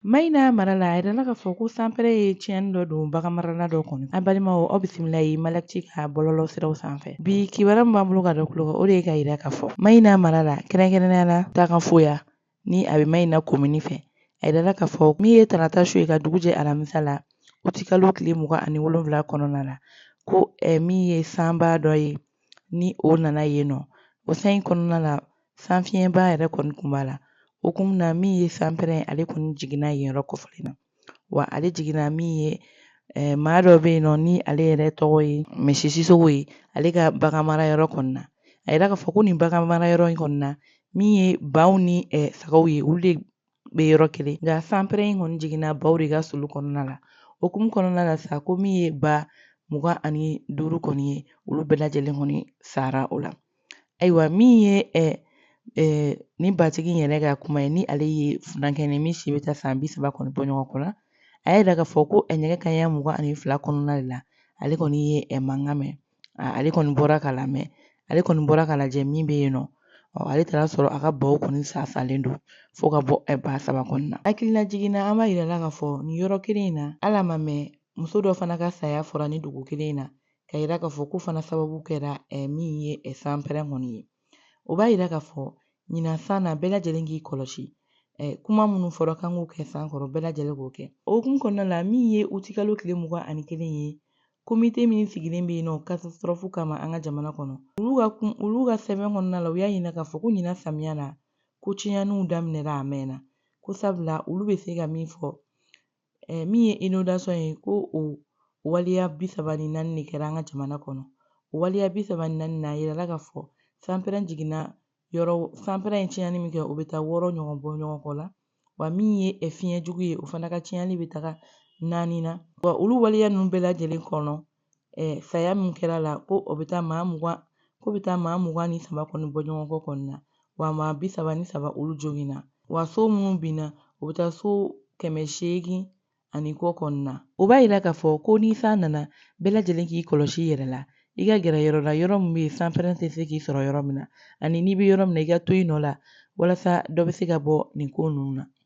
Mayina mara la, a yirala k'a fɔ ko sanpɛrɛn ye tiɲɛni dɔ don baganmarala dɔ kɔnɔ. An balimaw, aw bisimila ye Malakiti ka bɔlɔlɔ siraw sanfɛ. Bi kibaruya min b'an bolo ka da tulo kan, o de ye ka yira k'a fɔ Mayina mara la, kɛrɛnkɛrɛnnenya la Takanfoya ni a bɛ Mayina komini fɛ. A yirala k'a fɔ min ye tarata su ye ka dugu jɛ alamisa la, utikalo tile 27 kɔnɔna la, ko min ye sanba dɔ ye ni o nana yen nɔ. O san in kɔnɔna la, sanfiɲɛba yɛrɛ kɔni kun b'a la. O kun na min ye sanpɛrɛn, ale kɔni jiginna yen yɔrɔ kofɔlen na. Wa ale jiginna min ye maa dɔ bɛ yen nɔ ni ale yɛrɛ tɔgɔ ye Misi Sisoko ye, ale ka bagan mara yɔrɔ kɔni na. A yira k'a fɔ ko nin bagan mara yɔrɔ in kɔni na, min ye baw ni sagaw ye, olu de bɛ yɔrɔ kelen. Nka sanpɛrɛn in kɔni jiginna baw de ka sulu kɔnɔna la. O hukumu kɔnɔna la sa, ko min ye ba 25 kɔni ye, olu bɛɛ lajɛlen kɔni sara o la. Ayiwa, min ye ni batigi in yɛrɛ ka kuma ye, ni ale ye funankɛnin min si bɛ taa san 30 kɔni bɔ ɲɔgɔn kɔnɔ, a y'a yira k'a fɔ ko nɛgɛ kanɲɛ 22 kɔnɔna de la, ale kɔni ye mankan mɛn. Ale kɔni bɔra k'a lamɛn, ale kɔni bɔra k'a lajɛ min bɛ yen nɔ. Ale taara sɔrɔ a ka baw kɔni sa-salen don fo ka bɔ ba 3 kɔni na. Hakilina jiginna, an b'a yira la k'a fɔ nin yɔrɔ kelen in na, ala ma mɛn muso dɔ fana ka saya fɔra ni dugu kelen in na, ka yira k'a fɔ ko fana sababu kɛra min ye sanpɛrɛn kɔni ye. O b'a yira k'a fɔ ɲinan san na, bɛɛ lajɛlen k'i kɔlɔsi. Kuma minnu fɔra k'an k'o kɛ san kɔrɔ, bɛɛ lajɛlen k'o kɛ. O hukumu kɔnɔna la, min ye utikalo tile 21 ye, komite min sigilen bɛ yen nɔ catastrophe kama an ka jamana kɔnɔ, olu ka sɛbɛn kɔnɔna la, u y'a yira k'a fɔ ko ɲinan samiya la, ko tiɲɛniw daminɛra a mɛnna. Ko sabula olu bɛ se ka min fɔ, min ye inondation ye, ko o waleya 34 de kɛra an ka jamana kɔnɔ. O waleya 34 na, a yirala k'a fɔ sanpɛrɛn jiginna yɔrɔ, sanpɛrɛn ye tiɲɛni min kɛ, o bɛ taa 6 ɲɔgɔn bɔ ɲɔgɔn kɔ la. Wa min ye fiɲɛ jugu ye, o fana ka tiɲɛni bɛ taga 4 na. Wa olu waleya ninnu bɛɛ lajɛlen kɔnɔ, saya min kɛra la, ko o bɛ taa maa mugan, ko bɛ taa maa 23 kɔni bɔ ɲɔgɔn kɔ kɔni na. Wa maa 33 olu joginna. Wa so minnu binna, o bɛ taa so 800 ani kɔ kɔni na. O b'a yira k'a fɔ ko ni san nana, bɛɛ lajɛlen k'i kɔlɔsi i yɛrɛ la. I ka gɛrɛ yɔrɔ la, yɔrɔ min bɛ yen sanpɛrɛn tɛ se k'i sɔrɔ yɔrɔ min na, ani n'i bɛ yɔrɔ min na, i ka to yen nɔ la, walasa dɔ bɛ se ka bɔ nin ko ninnu na.